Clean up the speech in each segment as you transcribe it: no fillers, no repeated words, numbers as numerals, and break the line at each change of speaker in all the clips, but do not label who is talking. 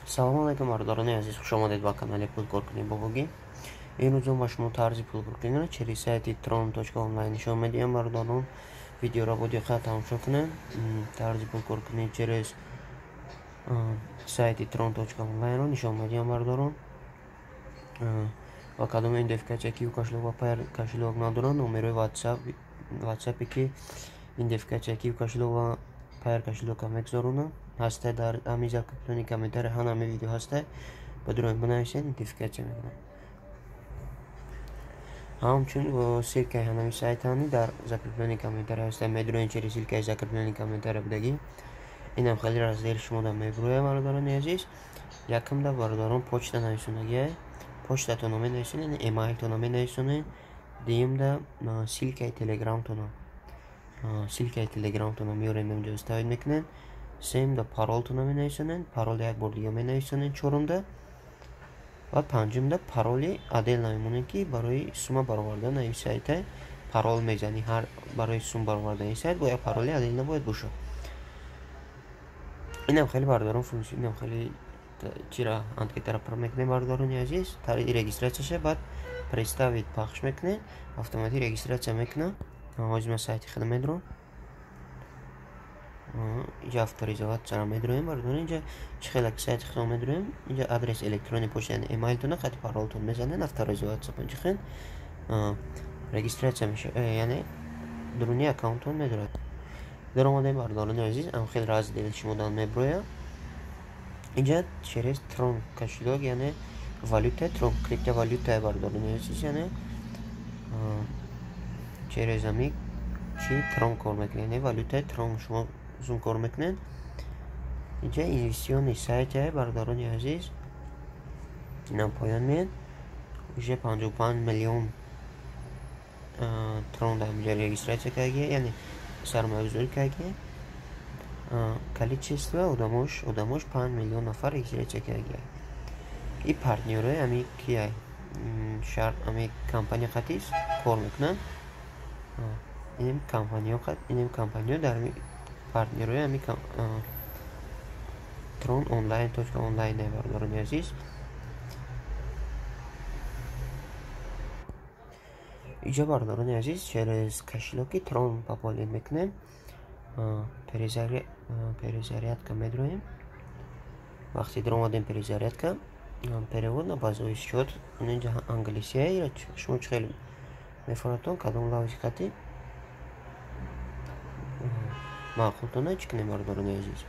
Салом алейкум, бародарони азиз, хуш омадед ба канали Пулкоркунӣ Бобогӣ. Имрӯз ба шумо тарзи пулкоркуниро через сайти tron.online нишон медиҳам. Бародарон, видеоро бо диққат тамошо кунед. Тарзи пулкоркунӣ через сайти tron.online-ро нишон медиҳам, бародарон. Ва кадом идентификатсия ки кошелёк ва Payeer кошелёк надоранд, номерои WhatsApp ки идентификатсия ки кошелёк ва Payeer кошелёк мегузаронанд ҳаста дар ҳамин закреплённый комментарий ҳан ҳамин видео ҳаста, ба дуроин бинависед, идентификатсия мекунад. Ҳамчун ссылкаи ҳанами сайтани дар закреплённый комментарий ҳаста, медуроин через ссылкаи закреплённый комментарий будагӣ. Инам хеле раздел шумо да мебурояд, бародарони азиз. Якумда, бародарон, почта нависонагия, почтатонро менависонед, эмайлтонро менависонед. Дуюмда ссылкаи телеграмтонро, ссылкаи телеграмтонро меорем, инҷо вставить мекунед. Сеюмда паролтонро менависонед, парол як бор дига менависонед. Чорумда ва панҷумда пароли отдельно мемонед, ки барои сумма баровардан ин сайта парол мезанӣ. Ҳар барои сум баровардани сайт бояд пароли отдельно бояд бошад. Инам хеле, бародарон, функсия, инам хеле чира анкетаро пур мекунем, бародарони азиз. Тариқи регистратсияша баъд представить пахш мекунед, автоматик регистратсия мекунад. Ҳозир ман сайти худам медурам, инҷа авторизоватсияро медуроем, бародарон. Инҷа чӣ хеле сайти худам медуроем, инҷа адрес электронный почта, яъне эмайлтона қати паролтон мезанед, авторизоватсия панҷихен регистратсия мешавад, яъне дуруни аккаунтон медурад. Даромадем, бародарони азиз, ам хел раздел шумо меброяд. Инҷа через Tron кошелёк, яъне валюта Tron, криптовалюта, бародарони азиз, яъне через ами чи Tron кор мекунед, яъне валютаи Tron шумо зум кор мекунед. Инҷа инвестиционный сайт, бародарони азиз, инам поён меяд. Уже 55 миллион Трон дар инҷа регистратсия кардагия, яъне сармоягузорӣ кардагия. Количество одамош 5 миллион нафар регистратсия кардагия. И партнёрои ами кия шар ами компания қатис кор мекунанд. Инем компаниё, инем компаниё дар партнёрои ами Tron online точка онлайн, бародарони азиз. Инҷа, бародарони азиз, через кошелёки Трон пополнить мекунем. Перезарядка медроем. Вақте даромадем перезарядка, перевод на базовый счет, инҷа англисия, шумо чӣ хеле мефаҳматон, кадом лавзи хати маъқултона чӣ кунем, бародарони азиз.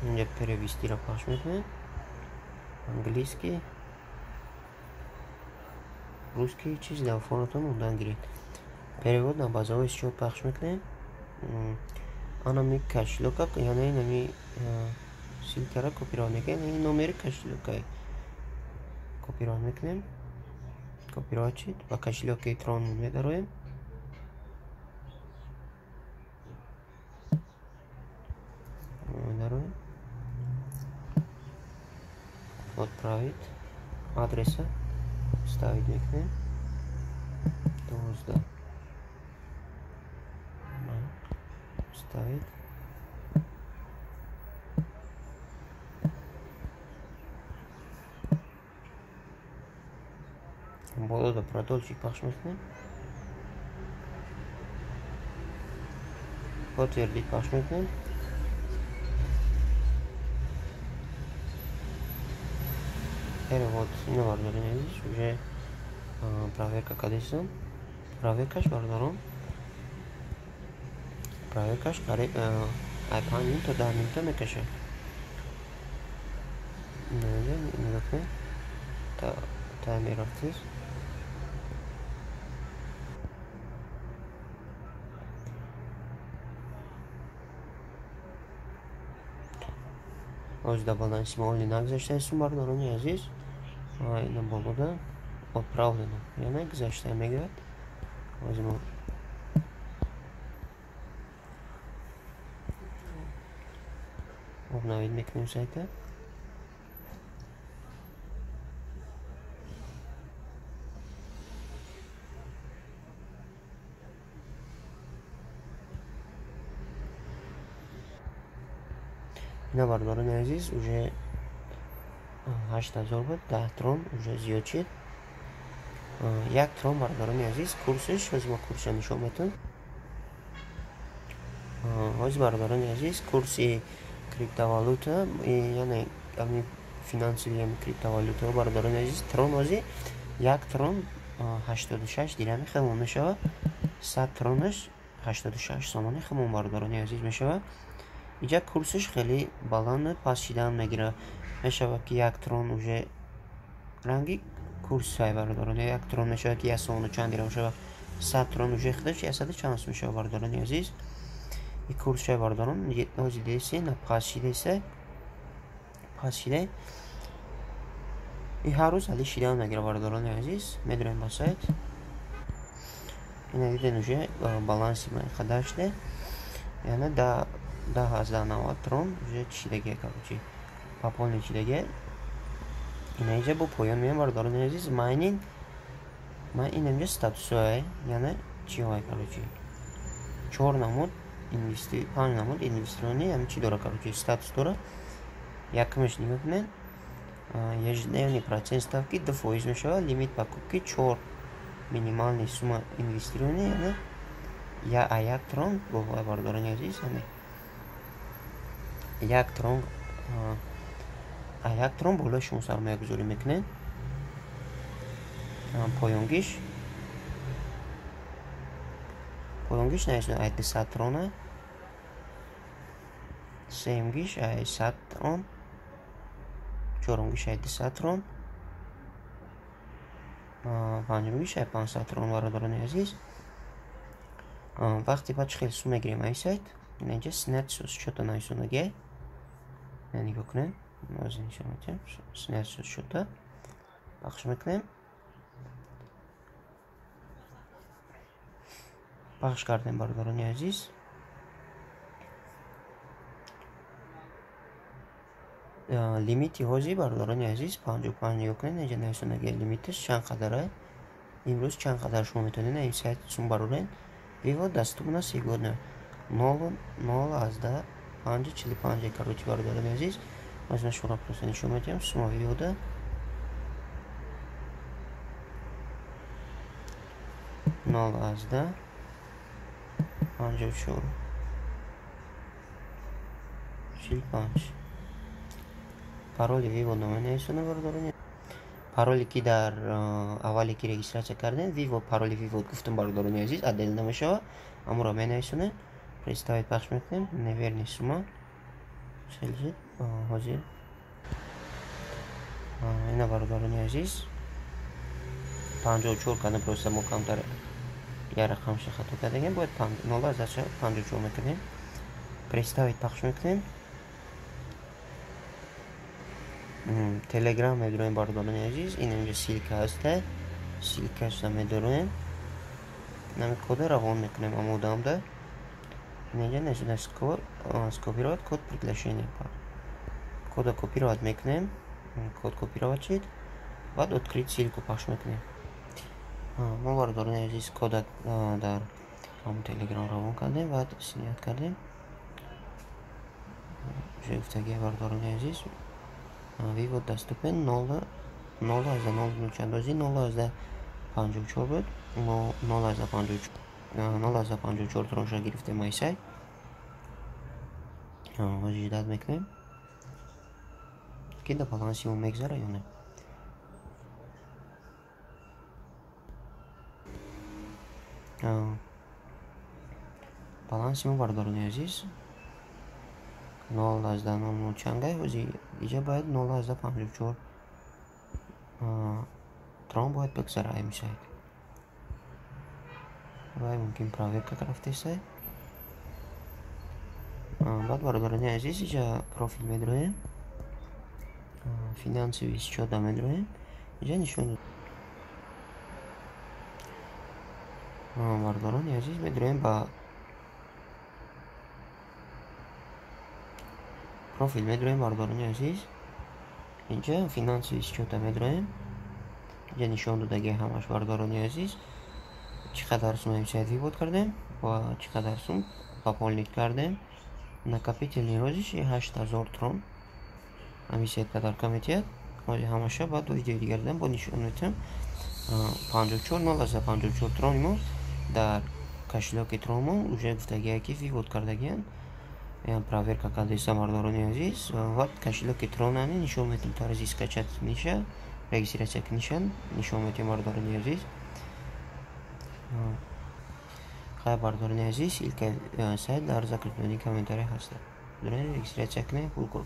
Инҷа перевестиро пахш мекунем, английский, русский, чиз дар фонатон мондан гиред. Перевод на базовый счет пахш мекунем. Анами кошелёка, яъне инами ссылкаро копировать мекунем, ин номери кошелёка копировать мекунем. Копировать шид, ба кошелёки Трон медароем. Медароем, отправить адреса ставить мекунем, 12 ставить. Болода продолжить пахш мекунем, подтвердить пахш мекунем. Перевод ина, бародарони азиз, уже проверка кардесам. Проверкаш, бародарон, проверкаш қариб ай 5 минут то 10 минута мекашад. Нигоҳ кунед, таймер рафтист. Ҳозир дар баланси мо оли нагузаштаистум, бародарони азиз. Ина болода отправлено, яъне гузашта мегӯяд. Ҳозир мо обновить мекунем сайта. Ина, бародарони азиз, уже 8000 буд, 10 трон уже зиёд шид. Як трон, бародарони азиз, курсиш, ҳозир мо курсша нишон метавон. Ҳозир, бародарони азиз, курси криптовалюта, яъне ами финансовый, ами криптовалютаҳо, бародарони азиз, трон ҳозир як трон 86 дирами хелон мешавад. 100 тронаш 86 сомони хелон, бародарони азиз, мешавад. Иҷа курсиш хеле баланд паст шидан мегирад. Мешавад, ки як трон уже ранги курсай, бародарони, як трон мешавад, ки як сомону чанд дирам мешавад. 100 трон уже худаш яксаду чанд мешавад, бародарони азиз. И курсшай, бародарон, ҳозир дидасе, на паст шидасе, паст шида. И ҳар рӯз али шидан мегирад, бародарони азиз. Медурем ба сайт. Ина диден, уже баланси ма қадар шуда, яъне 10,90 трон уже чидагия, короче, пополнить шидагия. Ина иҷа бо поён меям, бародарони азиз. Майнинг ма ин инҷа статусҳое, яъне чиҳое, короче, чор намуд инвести, панҷ намуд инвестиционный ами чӣ дора, короче, статус дора. Якумаш нигоҳ кунед: ежедневный процент ставки 2% мешавад, лимит покупки чор, минимальный сумма инвестирования, яъне я а як трон бо, бародарони азиз, яъне як трон, а як трон болои шумо сармоягузорӣ мекунед. Поёнгиш нависонед ай 200 трона, сеюмгиш ай 100 трон, чорумгиш ай 200 трон, панҷумгиш ай 500 трон, бародарони азиз. Вақте ба чӣ хел сум мегирем ай сайт? Инҷа снять со счета нависондагия, нигоҳ кунед, ҳозир нишон медиҳам. Снять со счета пахш мекунем. Пахш кардем, бародарони азиз. Лимити ҳозир, бародарони азиз, 55. Нигоҳ кунед, инҷа нависондагия лимиташ чанд қадара, имрӯз чанд қадар шумо метавонед ин сайт сум бароред. Вывод доступно сегодня 0,0545, короче, бародарони азиз. Ҳозир ман шуморо просто нишон медиҳам сумма вывода 0,5445. Пароли вывод наменависонам, бародарони. Пароле ки дар аввале ки регистрация кардем, вывод, пароли вывод гуфтам, бародарони азиз, отдельно намешавад, амуро менависонем. Представить пахш мекунем. Неверный сумма. Хеле ҳозир ина, бародарони азиз, 54 кардем. Просто мо камтар як рақамша хато кардагем, бояд 0,54 мекардем. Представить пахш мекунем. Телеграм медуроем, бародарони азиз. Ин инҷа ссылка ҳаста, ссылкаша медуроем, нами кода равон мекунем амодамда. Инҷа нажимаем скопировать код приглашения, кода копировать мекунем. Код копировать шид, баъд открыть ссылку пахш мекунем. Мо, бародарони азиз, кода дар ҳамон телеграм равон кардем, баъд снять кардем. Уже гуфтагия, бародарони азиз, вывод доступен 0,00 чанд озӣ 0,54 буд. Мо 0,54 тронша гирифтем ай сайт. Ҳозир ждать мекунем, ки да баланси мо мегзара ё не. Баланси мо, бародарони азиз, 0,00 чангай. Ҳозир иҷа бояд 0,54 трон бояд бигзара ами сайт. Вай мумкин проверка рафтесай. Баъд, бародарони азиз, иҷа профил медроем, финансовый счета медроем, иҷа нишон, бародарони азиз, медроем ба профил медроем, бародарони азиз, инҷа финансовый счета медроем. Инҷа нишон додагия ҳамаш, бародарони азиз, чӣ қадар сум сайт вывод кардем ва чӣ қадар сум пополнить кардем. Накопительный рӯзиш 8000 трон ҳамин сайт подарка метиҳад. Ҳози ҳамаша баъд видеои дигар дидам, бо нишон метиҳам. 54,054 трони мо дар кошелёки тронмо уже гуфтагия, ки вывод кардагиянд, проверка кардеста, бардорони азиз. Ва кошелёки тронани нишон метиҳем, тарзи скачать ниша, регистрация книша нишон метиҳем, бардорони азиз. Хай, бардорони азиз, ссылкаи сайт дар закреплённый комментария ҳаста. Регистрация кунед, пул кор.